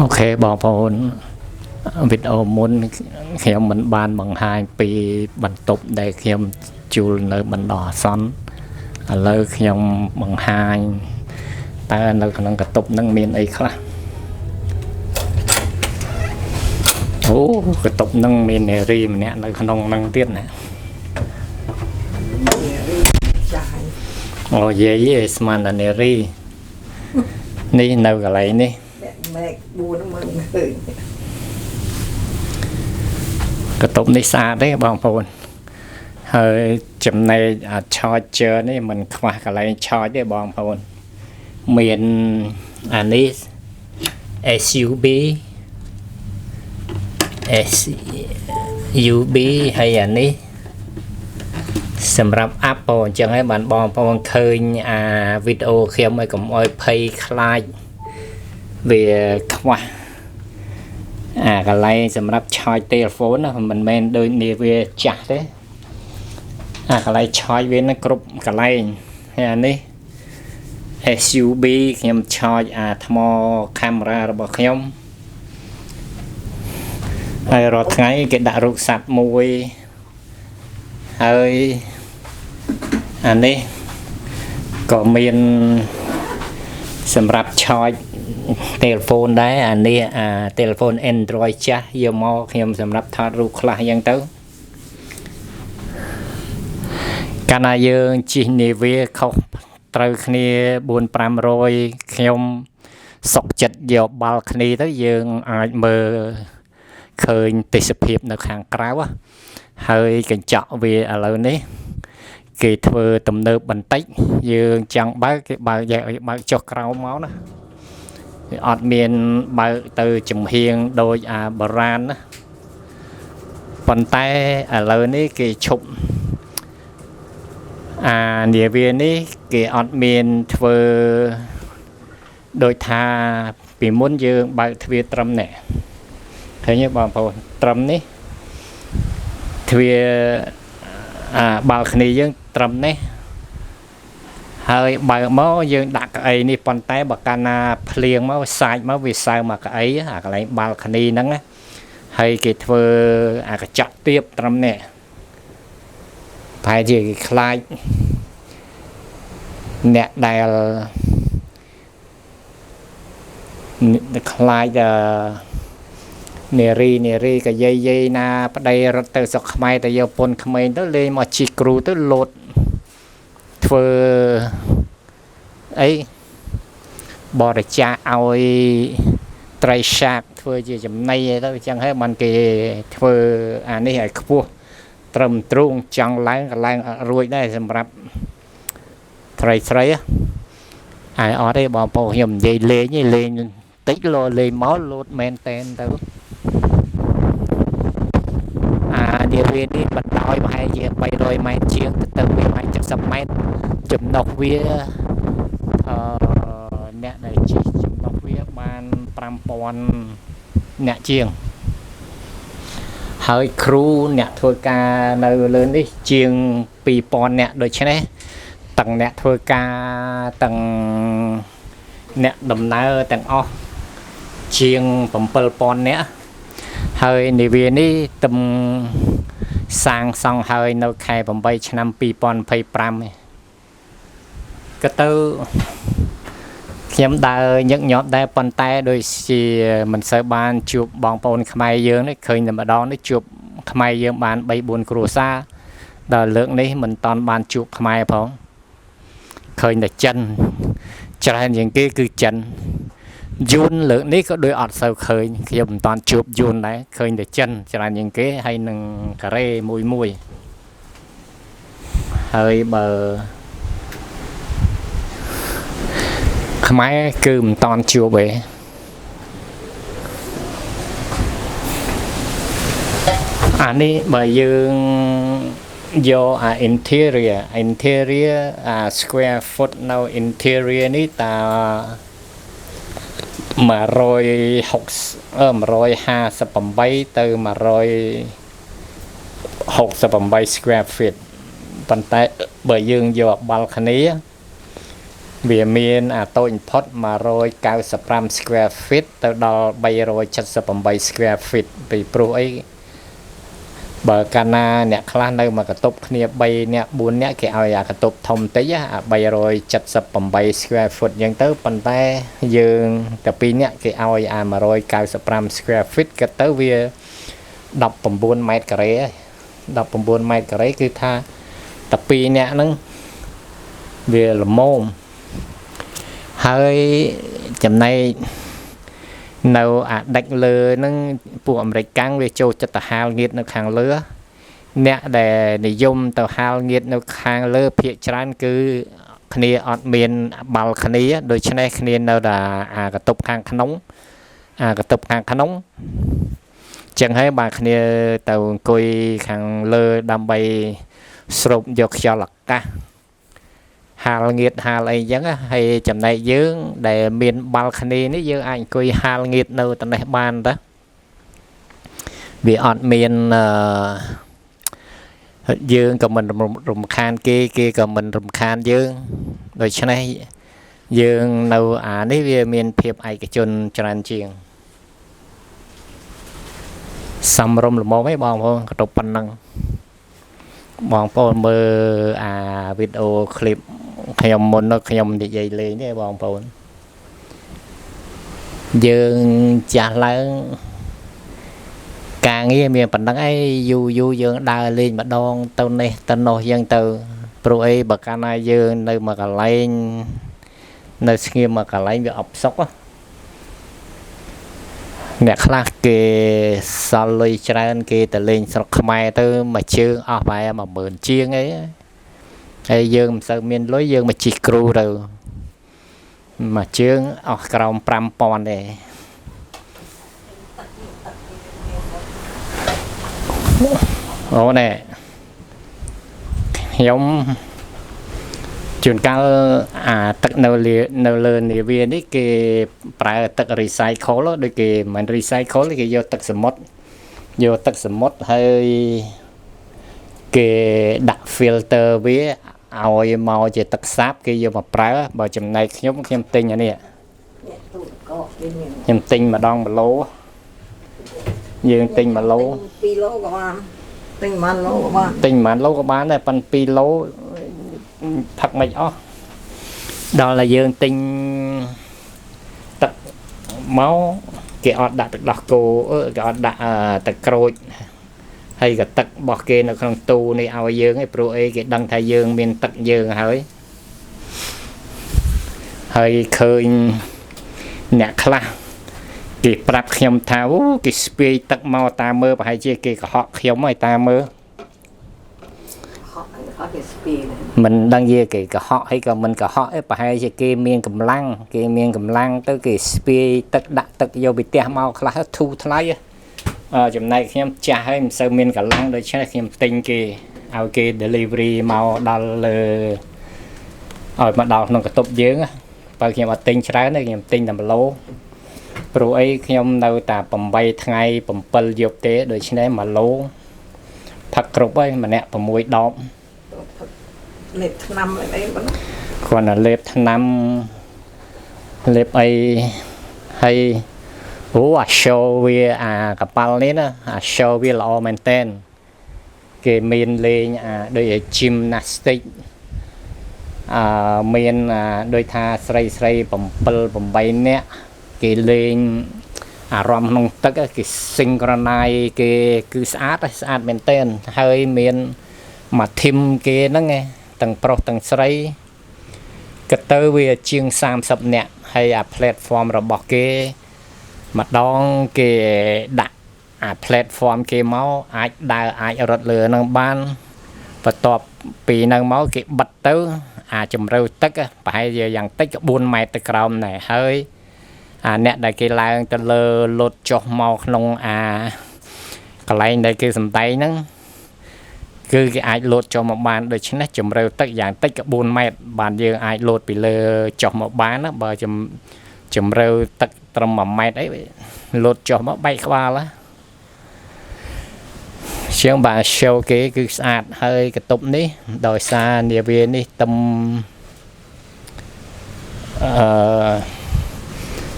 OK បងប្អូនវីដេអូមុនខ្ញុំមិនបានបង្ហាញពីបន្ទប់ដែលខ្ញុំជួលនៅបណ្ដោះអាសន្នឥឡូវខ្ញុំបង្ហាញតើនៅក្នុងបន្ទប់នឹងមានអីខ្លះអូបន្ទប់នឹងមាននារីម្នាក់នៅក្នុងនឹងទៀតណា ចាស់ហើយ អូយេយេស្មានតែនារីនេះនៅកន្លែងនេះ ពាក់មែក4មើលមិនឃើញ បន្ទប់នេះស្អាតទេបងប្អូនហើយចំណែកអា charger នេះមិនខ្វះកន្លែង charge ទេបងប្អូនមានអានេះ SUB SUB ហើយអានេះសម្រាប់ Apple អញ្ចឹងហើយបានបងប្អូនឃើញអាវីដេអូខ្ញុំឲ្យកុំឲ្យភ័យខ្លាចវាខ្វះអាកន្លែងសម្រាប់ឆាចទូរស័ព្ទណាមិនមែនដូចនេះវាចាស់ទេអាកន្លែងឆាចវានឹងគ្រប់កន្លែងហើយអានេះ SUB ខ្ញុំឆាចអាថ្មកាមេរ៉ារបស់ខ្ញុំហើយរាល់ថ្ងៃគេដាក់រូបសត្វមួយហើយអានេះក៏មានសម្រាប់ឆាចទូរស័ព្ទដែរអានេះអាទូរស័ព្ទ Android ចាស់យកមកខ្ញុំសម្រាប់ថតរូបខ្លះអញ្ចឹងទៅកាលណាយើងជិះនាវាខុសត្រូវគ្នា4 500ខ្ញុំសុកចិត្តយកបាល់គ្នាទៅយើងអាចមើលឃើញទេសភាពនៅខាងក្រៅហ៎ហើយកញ្ចក់វាឥឡូវនេះគេធ្វើទំនើបបន្តិចយើងចង់បើកគេបើកយកឲ្យបើកចុះក្រោមមកណាវាអត់មានបើកទៅចំហៀងដូចអាបុរាណណាប៉ុន្តែឥឡូវនេះគេឈប់អានាវានេះគេអត់មានធ្វើដោយថាពីមុនយើងបើកទ្វារត្រឹមនេះឃើញទេបងប្អូនត្រឹមនេះទ្វារអាបាល់គ្នាយើងត្រឹមនេះហើយបើកមកយើងដាក់កៅអីនេះប៉ុន្តែបើកាលណាភ្លៀងមកសាច់មកវាសើមកកៅអីអាកន្លែងបាល់គ្នាហ្នឹងណាហើយគេធ្វើអាកញ្ចក់ទៀបត្រឹមនេះប្រហែលជាគេខ្លាចអ្នកដែលខ្លាចអឺនារីនារីក៏យាយយាយណាប្តីរត់ទៅស្រុកខ្មែរទៅយកពុនក្មេងទៅលេងមកជីគ្រូទៅលោតធ្វើអីបរិច្ចាគឲ្យត្រីសាកធ្វើជាចំណីអីទៅអញ្ចឹងហើយបានគេធ្វើអានេះឲ្យខ្ពស់ត្រឹមទ្រូងចង់ឡើងក៏ឡើងអត់រួចដែរសម្រាប់ត្រីស្រីហើយអត់ទេបងប្អូនខ្ញុំនិយាយលេងទេលេងតិចលោលេងមកលោតមែនតែនទៅអានាវានេះបណ្ដោយប្រហែលជា300ម៉ែត្រជាងទៅវាប្រហែល70ម៉ែត្រចំណុះវាអឺអ្នកដែលជិះចំណុះវាបាន5000អ្នកជាងហើយគ្រូអ្នកធ្វើការនៅលើនេះជាង2000អ្នកដូច្នេះទាំងអ្នកធ្វើការទាំងអ្នកដំណើរទាំងអស់ជាង7000នាក់ហើយនាវានេះទំសាងសង់ហើយនៅខែ8ឆ្នាំ2025នេះក៏ទៅខ្ញុំដើរញឹកញាប់ដែរប៉ុន្តែដូចជាមិនសូវបានជួបបងប្អូនខ្មែរយើងនេះឃើញតែម្ដងនេះជួបខ្មែរយើងបាន3 4គ្រួសារដល់លើកនេះមិនតាន់បានជួបខ្មែរផងឃើញតែចិនច្រើនជាងគេគឺចិនយួនលើកនេះក៏ដូចអត់សូវឃើញខ្ញុំមិនតាន់ជួបយួនដែរឃើញតែចិនច្រើនជាងគេហើយនឹងកូរ៉េមួយមួយហើយបើខ្មែរគឺមិនតាន់ជួបទេអានេះបើយើងយកអា interior អា square foot នៅ interior នេះតា160អឺ158ទៅ168 square feet ប៉ុន្តែបើយើងយក balcony វាមានអាតូចបំផុត195 square feet ទៅដល់378 square feet ពីព្រោះអីបើកាលណាអ្នកខ្លះនៅមកបន្ទប់គ្នា3អ្នក4អ្នកគេឲ្យអាបន្ទប់ធំតិចអា378 square foot អញ្ចឹងទៅប៉ុន្តែយើងតែ2អ្នកគេឲ្យអា195 square feet ក៏ទៅវា19ម៉ែត្រការ៉េហើយ19ម៉ែត្រការ៉េគឺថាតែ2អ្នកហ្នឹងវាល្មមហើយចំណែកនៅអា deck លើហ្នឹងពួកអាមេរិកកាំងវាចូលចិត្តទៅហាលងៀតនៅខាងលើអ្នកដែលនិយមទៅហាលងៀតនៅខាងលើភាគច្រើនគឺគ្នាអត់មាន balcony ដូច្នេះគ្នានៅតែអាបន្ទប់ខាងក្នុងអាបន្ទប់ខាងក្នុងចឹងហើយបាទគ្នាទៅអង្គុយខាងលើដើម្បីស្រូបយកខ្យល់អាកាសហាលងៀតហាលអីចឹងហើយចំណែកយើងដែលមាន balcony នេះយើងអាចអង្គុយហាលងៀតនៅត្នេះបានតាវាអត់មានអឺយើងក៏មិនរំខានគេគេក៏មិនរំខានយើងដូច្នេះយើងនៅអានេះវាមានភាពឯកជនច្រើនជាងសំរុំល្មមឯងបងប្អូនក៏ទៅប៉ុណ្ណឹងបងប្អូនមើលអាវីដេអូឃ្លីបខ្ញុំមុននោះខ្ញុំនិយាយលេងទេបងប្អូនយើងចាស់ឡើងការងារមានប៉ុណ្ណឹងឯងយូរយូរយើងដើរលេងម្ដងទៅនេះទៅនោះយើងទៅព្រោះអីបើកាលណាយើងនៅមួយកន្លែងនៅស្ងៀមមួយកន្លែងវាអបសុកអ្នកខ្លះគេសល់លុយច្រើនគេទៅលេងស្រុកខ្មែរទៅមួយជើងអស់ប្រហែល10000ជាងអីហើយយើងមិនសូវមានលុយយើងមកជិះគ្រូទៅមួយជើងអស់ក្រោម5000ទេអូណែខ្ញុំជួនកាលអាទឹកនៅលើនៅលើនាវានេះគេប្រើទឹក recycle ដូចគេមិន recycle គេយកទឹកសមុទ្រយកទឹកសមុទ្រហើយគេដាក់ filter វាឲ្យមកជាទឹកសាបគេយកមកប្រើបើចំណែកខ្ញុំខ្ញុំទិញអានេះ អ្នកទូកកគេមាន ខ្ញុំទិញម្ដង1ឡូយើងទិញ1ឡូ 2ឡូក៏បានទិញ1ឡូក៏បាន ទិញ1ឡូក៏បានដែរប៉ុន្តែ2ឡូផឹកមិនអស់ដល់តែយើងទិញទឹកមកគេអត់ដាក់ទឹកដោះគោគេអត់ដាក់ទឹកក្រូចហើយក៏ទឹករបស់គេនៅក្នុងទូនេះឲ្យយើងឯងព្រោះអីគេដឹងថាយើងមានទឹកយើងហើយហើយឃើញអ្នកខ្លះគេប្រាប់ខ្ញុំថាអូគេស្ពាយទឹកមកតាមមើលប្រហែលជាគេកុហកខ្ញុំហើយតាមមើល ហក់ហក់គេស្ពីណា មិនដឹងជាគេកុហកហើយក៏មិនកុហកឯងប្រហែលជាគេមានកម្លាំងគេមានកម្លាំងទៅគេស្ពាយទឹកដាក់ទឹកយកពីផ្ទះមកខ្លះធូរថ្លៃអឺចំណែកខ្ញុំចាស់ហើយមិនសូវមានកម្លាំងដូច្នេះខ្ញុំទិញគេឲ្យគេ delivery មកដល់លើឲ្យមកដល់ក្នុងបន្ទប់យើងបើខ្ញុំអត់ទិញច្រើនទេខ្ញុំទិញតែ1ឡូព្រោះអីខ្ញុំនៅតែ8ថ្ងៃ7យប់ទេដូច្នេះ1ឡូផឹកគ្រប់ហើយម្នាក់6ដប លេបថ្នាំអីប៉ុណ្ណា គ្រាន់តែលេបថ្នាំលេបអីហើយអូអា show វាអាកប៉ាល់នេះណាអា show វាល្អមែនតើគេមានលេងអាដូចជា gymnastic អឺមានអាដូចថាស្រីស្រី7 8នាក់គេលេងអារម្មណ៍ក្នុងទឹកគេ synchronize គេគឺស្អាតស្អាតមែនតើហើយមានមួយ team គេហ្នឹងឯងទាំងប្រុសទាំងស្រី ក៏ទៅវាជាង30នាក់ហើយអា platform របស់គេម្ដងគេដាក់អា platform គេមកអាចដើរអាចរត់លើនឹងបានបន្ទាប់ពីនឹងមកគេបិទទៅ អាជំរៅទឹកប្រហែលជាយ៉ាងតិចក៏4ម៉ែត្រទៅក្រោមដែរហើយអាអ្នកដែលគេឡើងទៅលើលុតចុះមកក្នុងអាកន្លែងដែលគេសំដែងហ្នឹងគឺគេអាចលោតចុះមកបានដូច្នេះជំរៅទឹកយ៉ាងតិចក៏4ម៉ែត្របានយើងអាចលោតពីលើចុះមកបានណាបើជំរៅទឹកត្រឹម1ម៉ែត្រអីលោតចុះមកបែកក្បាលណាជាងបាទ show គេគឺស្អាតហើយបន្ទប់នេះដោយសារនាវានេះទំ អឺ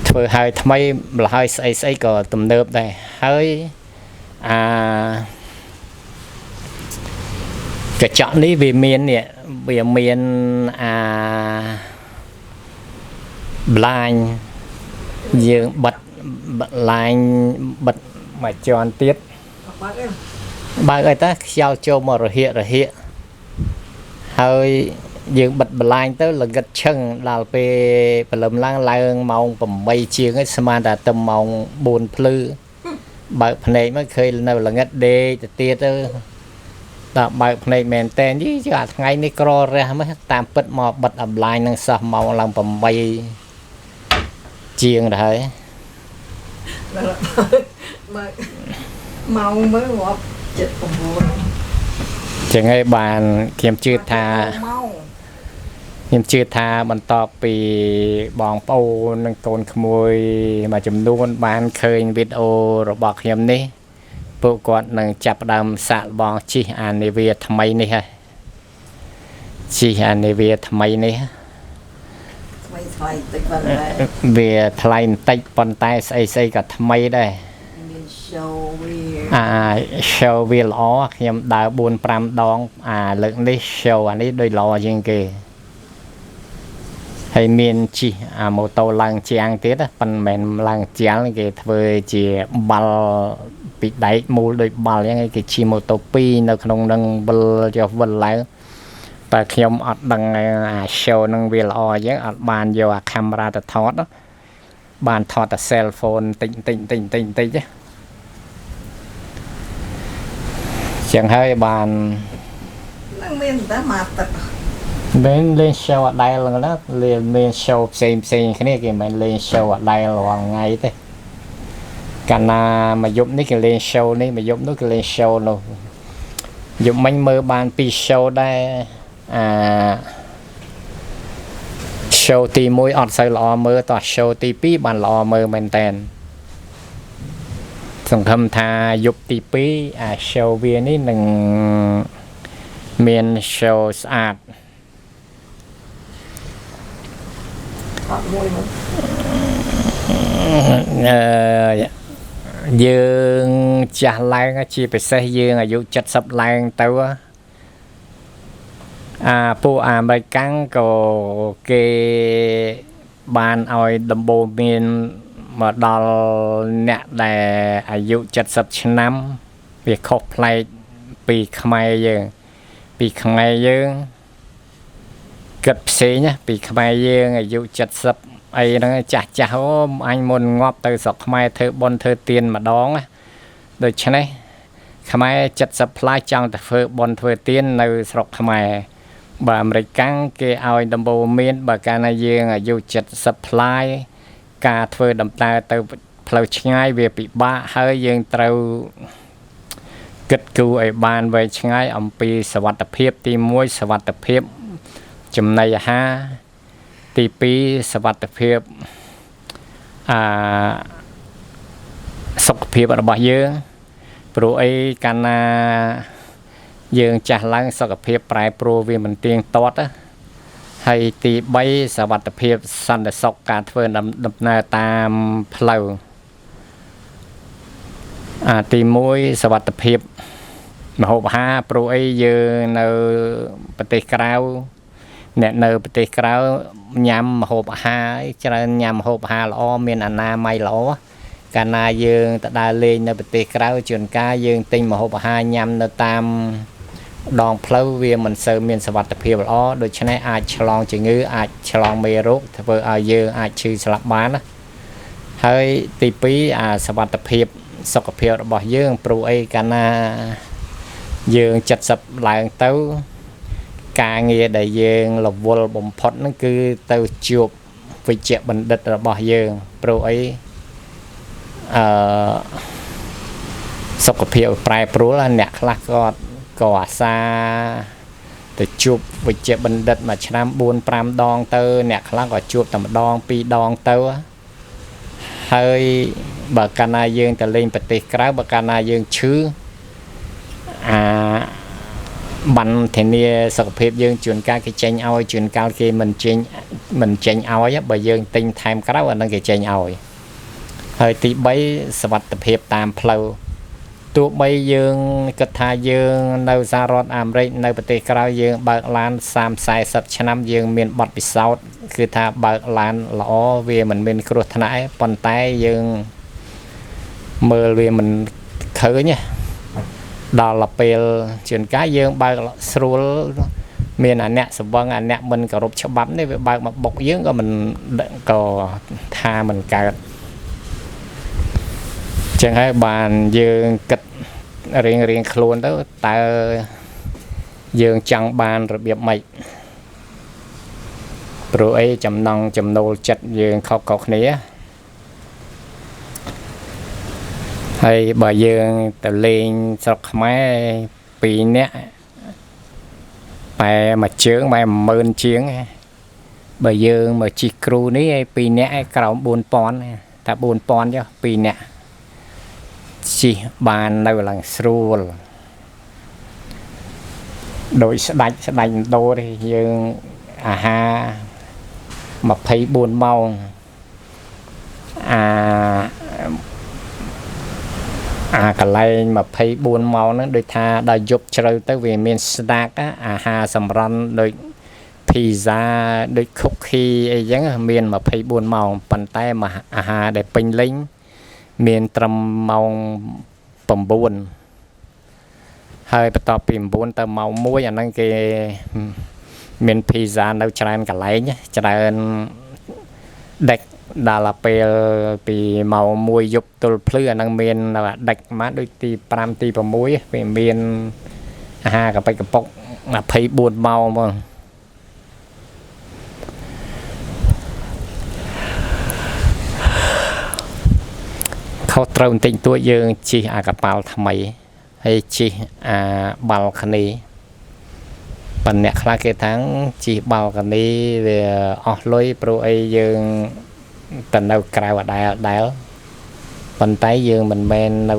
ធ្វើឲ្យថ្មីម្ល៉េះហើយស្អីស្អីក៏ទំនើបដែរហើយអាកញ្ចក់នេះវាមាននេះវាមានអា blind យើងបិទ line បិទមួយជាន់ទៀត បើកឯង បើកអីតាខ្យល់ចូលមករហៀករហៀកហើយយើងបិទ blind ទៅល្ងិតឈឹងដល់ពេលព្រលឹមឡើងឡើងម៉ោង8ជាងហើយស្មានតែទៅម៉ោង4ភ្លឺបើកភ្នែកមកឃើញនៅល្ងិតដេកទៅទៀតទៅដល់បើកភ្នែកមែនតែនយីជឿអាថ្ងៃនេះក្ររះមកតាមពិតមកបិទអា blind នឹងសោះម៉ោងឡើង8ជាងទៅហើយ ដល់បើកម៉ោងមើលរាប់79 ចឹងហើយបានខ្ញុំជឿថា ម៉ោង ខ្ញុំជឿថាបន្ទាប់ពីបងប្អូននិងកូនក្មួយមួយចំនួនបានឃើញវីដេអូរបស់ខ្ញុំនេះពួកគាត់នឹងចាប់ផ្ដើមសាកល្បងជិះអានាវាថ្មីនេះហើយជិះអានាវាថ្មីនេះ ថ្មីថ្លៃតិចប៉ុណ្ណែ វាថ្លៃបន្តិចប៉ុន្តែស្អីស្អីក៏ថ្មីដែរ មាន show វា អា show វាល្អខ្ញុំដើរ4 5ដងអាលើកនេះ show អានេះដូចល្អជាងគេហើយមានជិះអាម៉ូតូឡើងជាងទៀតណាប៉ុន្តែមិនមែនឡើងជាងគេធ្វើជាបាល់ពីដែកមូលដូចបាល់អញ្ចឹងឯងគេជិះម៉ូតូ2នៅក្នុងនឹងវិលចុះវិលឡើងតែខ្ញុំអត់ដឹងអា show នឹងវាល្អអញ្ចឹងអត់បានយកអាកាមេរ៉ាទៅថតណាបានថតតែ cell phone តិចតិចតិចតិចតិចណាចឹងហើយបាន នឹងមានតែមកទឹក មិនលេង show អត់ដែលហ្នឹងណាលេងមាន show ផ្សេងផ្សេងគ្នាគេមិនលេង show អត់ដែលរាល់ថ្ងៃទេកាលណាមួយយប់នេះគេលេង show នេះមួយយប់នោះគេលេង show នោះយប់មិញមើលបានពីរ show ដែរអា show ទី1អត់សូវល្អមើលតោះ show ទី2បានល្អមើលមែនតែនសង្ឃឹមថាយប់ទី2អា show វានេះនឹងមាន show ស្អាត អត់មួយមក អឺយើងចាស់ឡើងជាពិសេសយើងអាយុ70ឡើងទៅអាពួកអាមេរិកកាំងក៏គេបានឲ្យដំបូន្មានមកដល់អ្នកដែលអាយុ70ឆ្នាំវាខុសប្លែកពីខ្មែរយើងពីខ្មែរយើងគិតផ្សេងណាពីខ្មែរយើងអាយុ70អីហ្នឹងចាស់ចាស់អូអញមុនងាប់ទៅស្រុកខ្មែរធ្វើបុណ្យធ្វើទានម្ដងណាដូច្នេះខ្មែរ70ផ្លាយចង់ទៅធ្វើបុណ្យធ្វើទាននៅស្រុកខ្មែរបើអាមេរិកកាំងគេឲ្យដំបូន្មានបើកាលណាយើងអាយុ70ផ្លាយការធ្វើដំណើរទៅផ្លូវឆ្ងាយវាពិបាកហើយយើងត្រូវគិតគូរឲ្យបានវែងឆ្ងាយអំពីសុវត្ថិភាពទី1សុវត្ថិភាពចំណីអាហារទី2សុវត្ថិភាពអាសុខភាពរបស់យើងព្រោះអីកាលណាយើងចាស់ឡើងសុខភាពប្រែប្រួលវាមិនទៀងទាត់ណាហើយទី3សុវត្ថិភាពសន្តិសុខការធ្វើដំណើរតាមផ្លូវអាទី1សុវត្ថិភាពម្ហូបអាហារព្រោះអីយើងនៅប្រទេសក្រៅអ្នកនៅប្រទេសក្រៅញ៉ាំម្ហូបអាហារច្រើនញ៉ាំម្ហូបអាហារល្អមានអនាម័យល្អកាលណាយើងទៅដើរលេងនៅប្រទេសក្រៅជួនកាលយើងទិញម្ហូបអាហារញ៉ាំនៅតាមដងផ្លូវវាមិនសូវមានសុវត្ថិភាពល្អដូច្នេះអាចឆ្លងជំងឺអាចឆ្លងមេរោគធ្វើឲ្យយើងអាចឈឺស្លាប់បានណាហើយទី2អាសុវត្ថិភាពសុខភាពរបស់យើងព្រោះអីកាលណាយើង70ឡើងទៅការងារដែលយើងរវល់បំផុតហ្នឹងគឺទៅជួបវិជ្ជបណ្ឌិតរបស់យើងព្រោះអីអឺសុខភាពប្រែប្រួលអ្នកខ្លះគាត់ក៏អាសាទៅជួបវិជ្ជបណ្ឌិតមួយឆ្នាំ4 5ដងទៅអ្នកខ្លះក៏ជួបតែម្ដង2ដងទៅហើយបើកាលណាយើងទៅលេងប្រទេសក្រៅបើកាលណាយើងឈឺអា បានធានាសុខភាពយើងជួនកាលគេចេញឲ្យជួនកាលគេមិនចេញមិនចេញឲ្យបើយើងទិញថែមក្រៅអានឹងគេចេញឲ្យហើយទី3សុវត្ថិភាពតាមផ្លូវទោះបីយើងគិតថាយើងនៅសហរដ្ឋអាមេរិកនៅប្រទេសក្រៅយើងបើកឡាន30 40ឆ្នាំយើងមានបទពិសោធន៍គឺថាបើកឡានល្អវាមិនមានគ្រោះថ្នាក់ឯងប៉ុន្តែយើងមើលវាមិនឃើញទេដល់ពេលជួនកាលយើងបើកស្រួលមានអាអ្នកស្វឹងអាអ្នកមិនគោរពច្បាប់នេះវាបើកមកបុកយើងក៏មិនក៏ថាមិនកើតចឹងហើយបានយើងគិតរៀងរៀងខ្លួនទៅតើយើងចង់បានរបៀបម៉េចព្រោះអីចំណង់ចំណូលចិត្តយើងខុសៗគ្នាហើយបើយើងទៅលេងស្រុកខ្មែរ2នាក់បែមួយជើងបែ10000ជាងបើយើងមកជិះគ្រូនេះឯ2នាក់ឯក្រោម4000តែ4000ចុះ2នាក់ជិះបាននៅឡើងស្រួលដោយស្ដាច់ស្ដាច់ដូរទេយើងអាហារ24ម៉ោងអាអាកន្លែង24ម៉ោងហ្នឹងដូចថាដល់យប់ជ្រៅទៅវាមានស្ដាកអាហារសម្រន់ដូចភីហ្សាដូច cookie អីចឹងមាន24ម៉ោងប៉ុន្តែអាហារដែលពេញលេញមានត្រឹមម៉ោង9ហើយបន្ទាប់ពី9ទៅម៉ោង1អាហ្នឹងគេមានភីហ្សានៅច្រើនកន្លែងច្រើនដេកដល់ពេលពីម៉ោង1យប់ទល់ភ្លឺអាហ្នឹងមានដេកមកដូចទី5ទី6វាមានអាហារកប៉ិចកប៉ុក24ម៉ោងហ្មងខុសត្រូវបន្តិចបន្តួចយើងជិះអាកប៉ាល់ថ្មីហើយជិះអាបាល់គ្នាប៉ុន្តែអ្នកខ្លះគេថាជិះបាល់កានីវាអស់លុយព្រោះអីយើងទៅនៅក្រៅអដែលប៉ុន្តែយើងមិនមែននៅ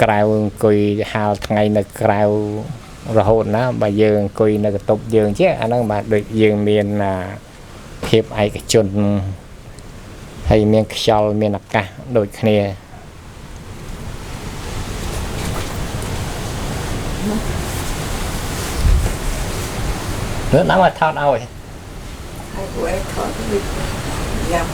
ក្រៅអង្គុយហាលថ្ងៃនៅក្រៅរហូតណាបើយើងអង្គុយនៅបន្ទប់យើងជាអាហ្នឹងបាទដូចយើងមានភាពឯកជនហើយមានខ្យល់មានអាកាសដូចគ្នាnữa nắm mà thọt rồi ហើយពួកឯងថតវាយ៉ាប់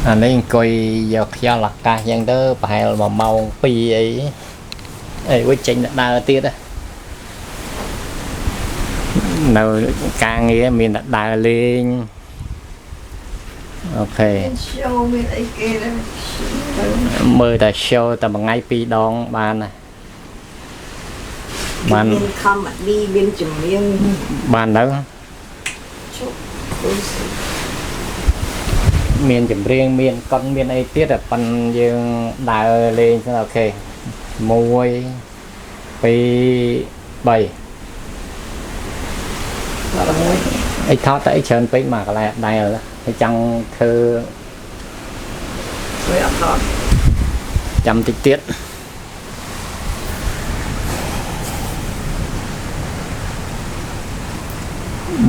អានេះអង្គុយយកខ្យល់អាកាសយ៉ាងទៅប្រហែល1ម៉ោង2អីអីវិញចេញទៅដើរទៀតនៅការងារមានតែដើរលេង OK មាន show មានអីគេដែរទៅ មើលតែ show តែមួយថ្ងៃ2ដងបានណាបាន មាន comedy មានចម្រៀង បានទៅ ជប់ដូច មានចម្រៀងមានកុនមានអីទៀតតែប៉ុនយើងដើរលេងសិន OK 1 2 3 ដល់មួយ អីថតតែអីច្រើនពេកមកកន្លែងដែរហើយចង់ធ្វើ វាអត់ថត ចាំតិចទៀត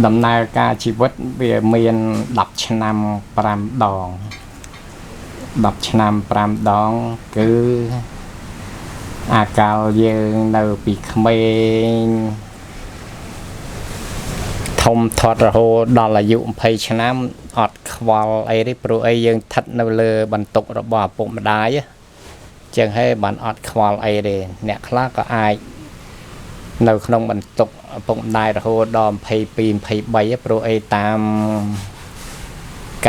ដំណើរការជីវិតវាមាន10ឆ្នាំ5ដង10ឆ្នាំ5ដងគឺអាកាលយើងនៅពីក្មេងធំធាត់រហូតដល់អាយុ20ឆ្នាំអត់ខ្វល់អីទេព្រោះអីយើងស្ថិតនៅលើបន្ទុករបស់ឪពុកម្ដាយចឹងហើយបានអត់ខ្វល់អីទេអ្នកខ្លះក៏អាចនៅក្នុងបន្ទុកឪពុកម្ដាយរហូតដល់22 23ព្រោះអីតាម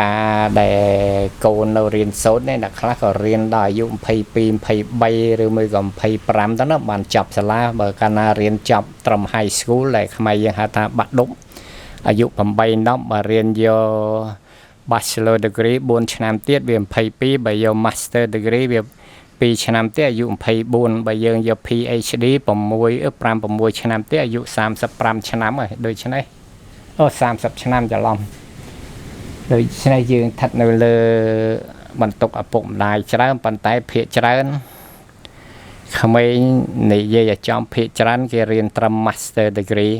ការដែលកូននៅរៀនសូត្រនេះអ្នកខ្លះក៏រៀនដល់អាយុ22 23ឬមួយក៏25ទៅណាបានចប់សាលាបើកាលណារៀនចប់ត្រឹម high school ដែលខ្មែរយើងហៅថាបាក់ឌុបអាយុ8 10បើរៀនយក Bachelor degree 4ឆ្នាំទៀតវា22បើយក Master degree វា2ឆ្នាំទៀតអាយុ24បើយើងយក PhD 6 5 6ឆ្នាំទៀតអាយុ35ឆ្នាំហើយដូច្នេះអូ30ឆ្នាំច្រឡំដូច្នេះយើងស្ថិតនៅលើ បន្ទុកឪពុកម្ដាយច្រើនប៉ុន្តែភាគច្រើនក្មេងនិយាយឲ្យចំភាគច្រើនគេរៀនត្រឹម Master Degree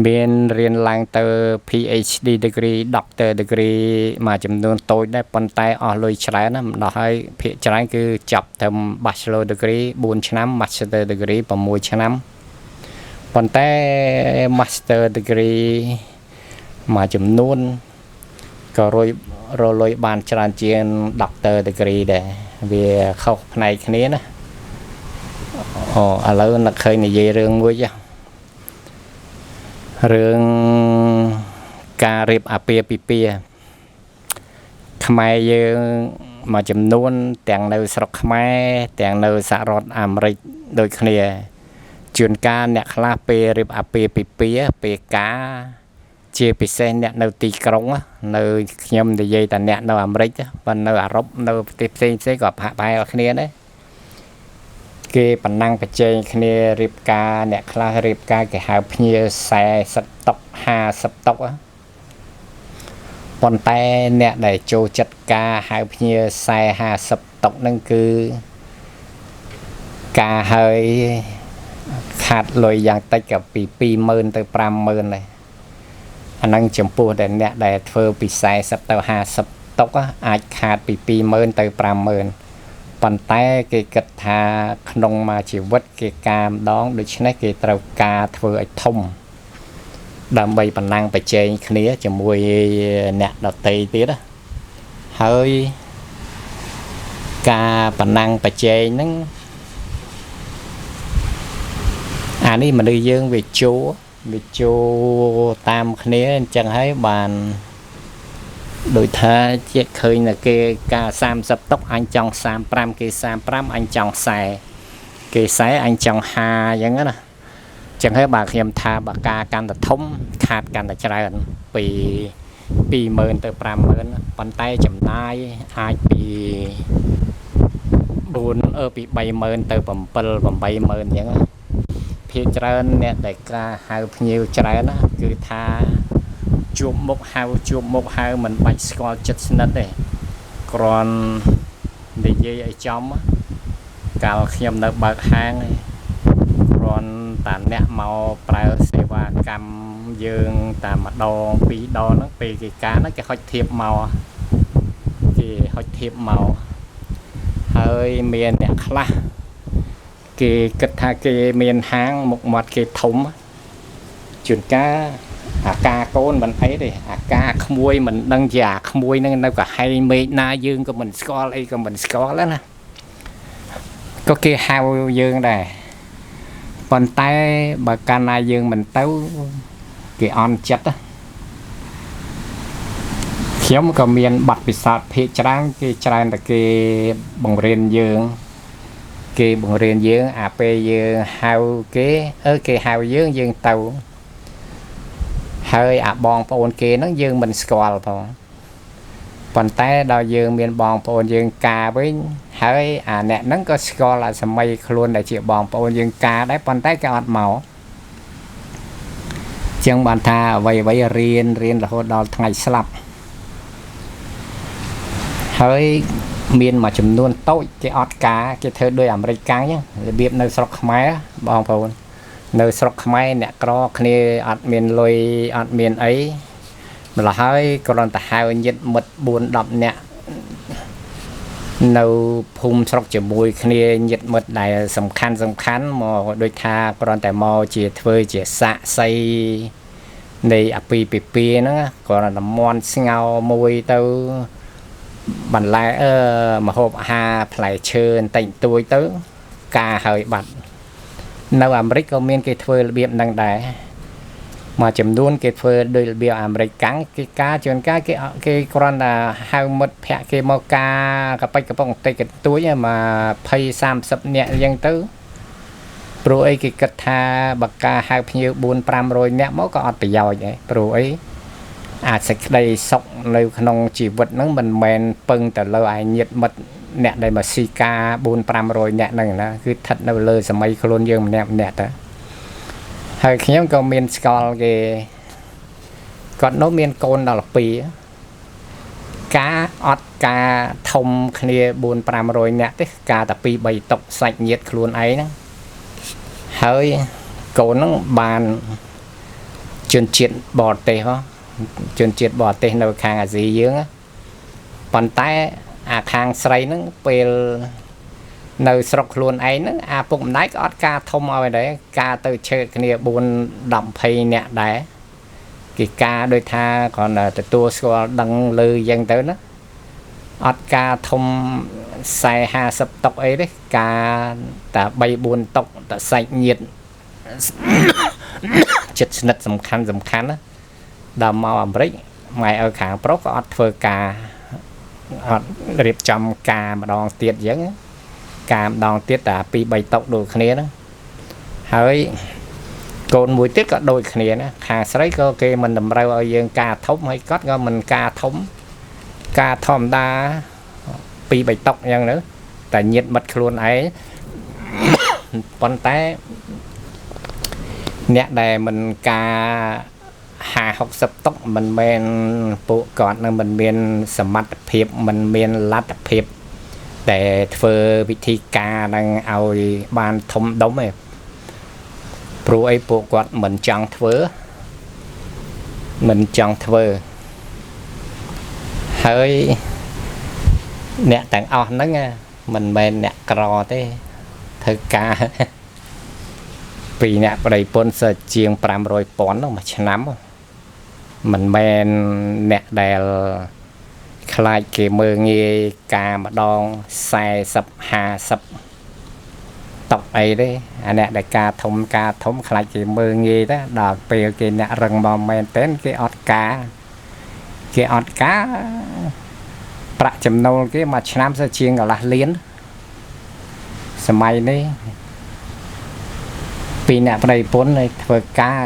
មានរៀនឡើងទៅ PhD degree Doctor degree មួយចំនួនតូចដែរប៉ុន្តែអស់លុយច្រើនណាស់ម្ដោះហើយភាគច្រើនគឺចប់ត្រឹម Bachelor degree 4ឆ្នាំ Master degree 6ឆ្នាំប៉ុន្តែ Master degree មួយចំនួនក៏រយរលុយបានច្រើនជាង Doctor degree ដែរវាខុសផ្នែកគ្នាណាអូឥឡូវនឹកឃើញនិយាយរឿងមួយចុះរឿងការរៀបអាពាហ៍ពិពាហ៍ខ្មែរយើងមួយចំនួនទាំងនៅស្រុកខ្មែរទាំងនៅសហរដ្ឋអាមេរិកដូចគ្នាជួនកាលអ្នកខ្លះពេលរៀបអាពាហ៍ពិពាហ៍ពេលការជាពិសេសអ្នកនៅទីក្រុងនៅខ្ញុំនិយាយតែអ្នកនៅអាមេរិកប៉ុន្តែនៅអឺរ៉ុបនៅប្រទេសផ្សេងផ្សេងក៏ប្រហាក់ប្រហែលគ្នាដែរគេប៉ុណ្ណឹងប្រជែងគ្នារៀបការអ្នកខ្លះរៀបការគេហៅភ្ញៀវ40តុក50តុកប៉ុន្តែអ្នកដែលចូលចិត្តការហៅភ្ញៀវ40 50តុកហ្នឹងគឺការហើយខាតលុយយ៉ាងតិចក៏ពី20000ទៅ50000ដែរអាហ្នឹងចំពោះតែអ្នកដែលធ្វើពី40ទៅ50តុកអាចខាតពី20000ទៅ50000ប៉ុន្តែគេគិតថាក្នុងមួយជីវិតគេការម្ដងដូច្នេះគេត្រូវការធ្វើឲ្យធំដើម្បីប៉ុណ្ណឹងប្រជែងគ្នាជាមួយអ្នកដទៃទៀតណាហើយការប៉ុណ្ណឹងប្រជែងហ្នឹងអានេះមនុស្សយើងវាជួតាមគ្នាអញ្ចឹងហើយបានដូចថាជាឃើញតែគេការ30តុកអញចង់35គេ35អញចង់40គេ40អញចង់50អញ្ចឹងណាអញ្ចឹងហើយបាទខ្ញុំថាបើការកាន់តែធំខាតកាន់តែច្រើនពី20000ទៅ50000ប៉ុន្តែចំណាយអាចពី4ពី30000ទៅ7 80000អញ្ចឹងភាគច្រើនអ្នកដែលការហៅភ្ញៀវច្រើនណាគឺថាជួបមុខហៅជួបមុខហៅមិនបាច់ស្គាល់ចិត្តស្និទ្ធទេគ្រាន់និយាយឲ្យចំកាលខ្ញុំនៅបើកហាងឯងគ្រាន់តាអ្នកមកប្រើសេវាកម្មយើងតាមម្ដងពីរដងហ្នឹងពេលគេការហ្នឹងគេហុចធៀបមកគេហុចធៀបមកហើយមានអ្នកខ្លះគេគិតថាគេមានហាងមុខមាត់គេធំជួនកាលអាការកូនមិនអីទេអាការក្មួយមិនដឹងជាអាក្មួយហ្នឹងនៅកាហែងមេឃណាយើងក៏មិនស្គាល់អីក៏មិនស្គាល់ណាក៏គេហៅយើងដែរប៉ុន្តែបើកាលណាយើងមិនទៅគេអន់ចិត្តខ្ញុំក៏មានបទពិសោធន៍ភាគច្រើនគេច្រើនតែគេបង្រៀនយើងគេបង្រៀនយើងអាពេលយើងហៅគេគេហៅយើងយើងទៅហើយអាបងប្អូនគេហ្នឹងយើងមិនស្គាល់ផងប៉ុន្តែដល់យើងមានបងប្អូនយើងការវិញហើយអាអ្នកហ្នឹងក៏ស្គាល់អាសម័យខ្លួនដែលជាបងប្អូនយើងការដែរប៉ុន្តែគេអត់មកជាងបានថាអ្វីៗរៀនរហូតដល់ថ្ងៃស្លាប់ហើយមានមួយចំនួនតូចគេអត់ការគេធ្វើដោយអាមេរិកកាំងចឹងរបៀបនៅស្រុកខ្មែរបងប្អូននៅស្រុកខ្មែរអ្នកក្រគ្នាអត់មានលុយអត់មានអីម្ល៉េះហើយគ្រាន់តែហៅញាតិមិត្ត4 10នាក់នៅភូមិស្រុកជាមួយគ្នាញាតិមិត្តដែលសំខាន់មកដូចថាគ្រាន់តែមកជាធ្វើជាសាក្សីនៃអាពាហ៍ពិពាហ៍ហ្នឹងគ្រាន់តែមន់ស្ងោមួយទៅបន្លែម្ហូបអាហារផ្លែឈើបន្តិចបន្តួចទៅការហើយបាត់នៅអាមេរិកក៏មានគេធ្វើរបៀបហ្នឹងដែរមួយចំនួនគេធ្វើដោយរបៀបអាមេរិកកាំងគេការជួនកាលគេគ្រាន់តែហៅមិត្តភ័ក្តិគេមកការកប៉ិចកប៉ុងបន្តិចបន្តួចមក20 30នាក់អញ្ចឹងទៅព្រោះអីគេគិតថាបើការហៅភ្ញៀវ4 500នាក់មកក៏អត់ប្រយោជន៍ដែរព្រោះអីអាចសេចក្តីសុខនៅក្នុងជីវិតហ្នឹងមិនមែនពឹងទៅលើឯញាតិមិត្តអ្នកដែលមកស៊ីការ4 500នាក់ហ្នឹងណាគឺស្ថិតនៅលើសម័យខ្លួនយើងម្នាក់ម្នាក់ទៅហើយខ្ញុំក៏មានស្គាល់គេគាត់នោះមានកូនដល់2 ការអត់ការធំគ្នា4 500នាក់ទេការតែ2 3តុកសាច់ញាតិខ្លួនឯងហ្នឹងហើយកូនហ្នឹងបានជនជាតិបរទេសហ៎ជនជាតិបរទេសនៅខាងអាស៊ីយើងណាប៉ុន្តែអាខាងស្រីហ្នឹងពេលនៅស្រុកខ្លួនឯងហ្នឹងអាពុកម្ដាយក៏អត់ការធំឲ្យដែរការទៅឆើតគ្នា4 10 20នាក់ដែរគេការដូចថាគ្រាន់តែទទួលស្គាល់ដឹងលើយ៉ាងទៅណាអត់ការធំ40 50តុកអីទេការតែ3 4តុកតែសាច់ញាតិចិត្តស្និទ្ធសំខាន់សំខាន់ណាដល់មកអាមេរិកម៉ែឲ្យខាងប្រុសក៏អត់ធ្វើការអត់រៀបចំការម្ដងទៀតអញ្ចឹងការម្ដងទៀតតែ2 3តុកដូចគ្នាហ្នឹងហើយកូនមួយទៀតក៏ដូចគ្នាណាខាងស្រីក៏គេមិនតម្រូវឲ្យយើងការធំហើយគាត់ក៏មិនការធំការធម្មតា2 3តុកអញ្ចឹងទៅតែញាតមិត្តខ្លួនឯងប៉ុន្តែអ្នកដែលមិនការ50 60តុកមិនមែនពួកគាត់នឹងមិនមានសមត្ថភាពមិនមានលទ្ធភាពតែធ្វើវិធីការនឹងឲ្យបានធំដុំឯងព្រោះអីពួកគាត់មិនចង់ធ្វើមិនចង់ធ្វើហើយអ្នកទាំងអស់ហ្នឹងមិនមែនអ្នកក្រទេធ្វើការពីអ្នកប្តីប្រពន្ធសើជាង500,000នោះមួយឆ្នាំមិនមែនអ្នកដែលខ្លាចគេមើលងាយការម្ដង40 50តុកអីទេអាអ្នកដែលការធំការធំខ្លាចគេមើលងាយទៅដល់ពេលគេអ្នករឹងមកមែនទែនគេអត់ការគេអត់ការប្រាក់ចំណូលគេមួយឆ្នាំសើជាងកន្លះលានសម័យនេះពីអ្នកប្តីប្រពន្ធឲ្យធ្វើការ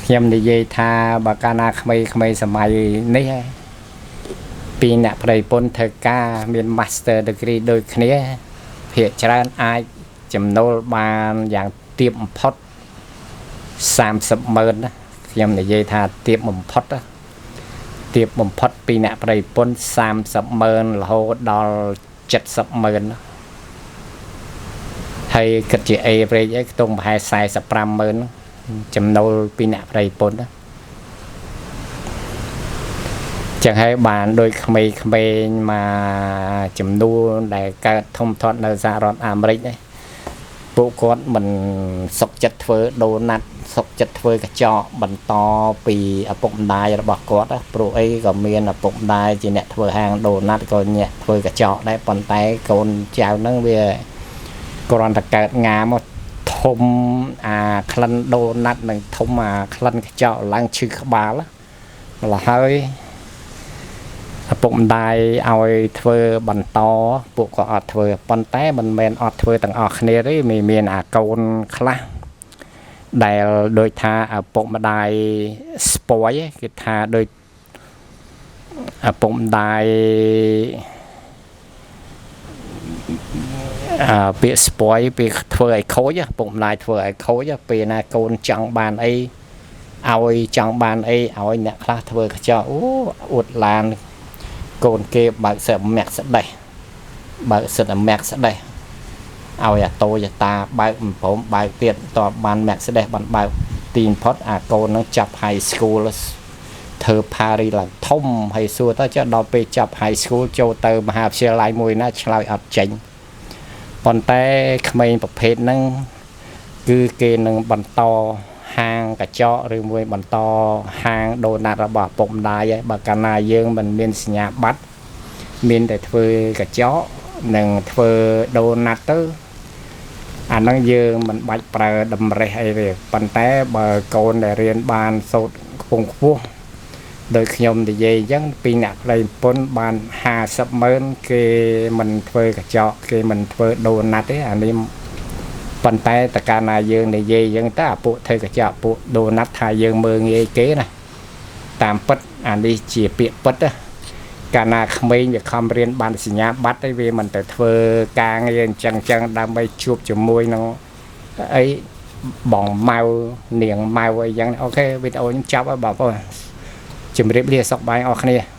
ខ្ញុំនិយាយថាបើកាលណាក្មេងៗសម័យនេះពីអ្នកប្តីប្រពន្ធធ្វើការមាន Master Degree ដូចគ្នាភាគច្រើនអាចចំណូលបានយ៉ាងទាបបំផុត30,000ណាខ្ញុំនិយាយថាទាបបំផុតណាទាបបំផុតពីអ្នកប្តីប្រពន្ធ30,000រហូតដល់70,000ណាហើយគិតជា average ឯងខ្ទង់ប្រហែល45,000ចំណូលពីអ្នកប្តីប្រពន្ធណាចឹងហើយបានដូចក្មេងៗមកចំនួនដែលកើតធំធាត់នៅសហរដ្ឋអាមេរិកនេះពួកគាត់មិនសុខចិត្តធ្វើដូណាត់សុខចិត្តធ្វើកញ្ចក់បន្តពីឪពុកម្ដាយរបស់គាត់ណាព្រោះអីក៏មានឪពុកម្ដាយជាអ្នកធ្វើហាងដូណាត់ក៏អ្នកធ្វើកញ្ចក់ដែរប៉ុន្តែកូនចៅហ្នឹងវាគ្រាន់តែកើតងាមកធំអាក្លិនដូណាត់និងធំអាក្លិនកញ្ចក់ឡើងឈឺក្បាលម្ល៉េះហើយឪពុកម្ដាយឲ្យធ្វើបន្តពួកក៏អត់ធ្វើប៉ុន្តែមិនមែនអត់ធ្វើទាំងអស់គ្នាទេមានអាកូនខ្លះដែលដូចថាឪពុកម្ដាយស្ពយគេថាដូចឪពុកម្ដាយពាក្យស្ពយពាក្យធ្វើឲ្យខូចឪពុកម្ដាយធ្វើឲ្យខូចពេលណាកូនចង់បានអីឲ្យចង់បានអីឲ្យអ្នកខ្លះធ្វើកញ្ចក់អូអួតឡានកូនគេបើកសិទ្ធមាក់ស្ដេះបើកសិទ្ធមាក់ស្ដេះឲ្យអាតូយតាបើកមិនព្រមបើកទៀតតបបានមាក់ស្ដេះបានបើកទីបំផុតអាកូននឹងចាប់ high school ធ្វើផារីឡើងធំហើយសួរទៅចុះដល់ពេលចាប់ high school ចូលទៅមហាវិទ្យាល័យមួយណាឆ្លើយអត់ចេញប៉ុន្តែក្មេងប្រភេទហ្នឹងគឺគេនឹងបន្តហាងកញ្ចក់ឬមួយបន្តហាងដូណាត់របស់ឪពុកម្ដាយហើយបើកាលណាយើងមិនមានសញ្ញាបត្រមានតែធ្វើកញ្ចក់និងធ្វើដូណាត់ទៅអាហ្នឹងយើងមិនបាច់ប្រើតម្រេះអីទេប៉ុន្តែបើកូនដែលរៀនបានសូត្រខ្ពង់ខ្ពស់ដោយខ្ញុំនិយាយអញ្ចឹងពីអ្នកប្តីប្រពន្ធបាន50,000គេមិនធ្វើកញ្ចក់គេមិនធ្វើដូណាត់ទេអានេះប៉ុន្តែតកាលណាយើងនិយាយអញ្ចឹងតើអាពួកធ្វើកញ្ចក់ពួកដូណាត់ថាយើងមើលងាយគេណាតាមពិតអានេះជាពាក្យពិតណាកាលណាក្មេងវាខំរៀនបានសញ្ញាបត្រឯវាមិនទៅធ្វើការងារអញ្ចឹងចឹងដើម្បីជួបជាមួយនឹងអីបងម៉ៅនាងម៉ៅអីចឹងអូខេវីដេអូខ្ញុំចាប់ហើយបងប្អូនជម្រាបលាសុខបាយអស់គ្នា។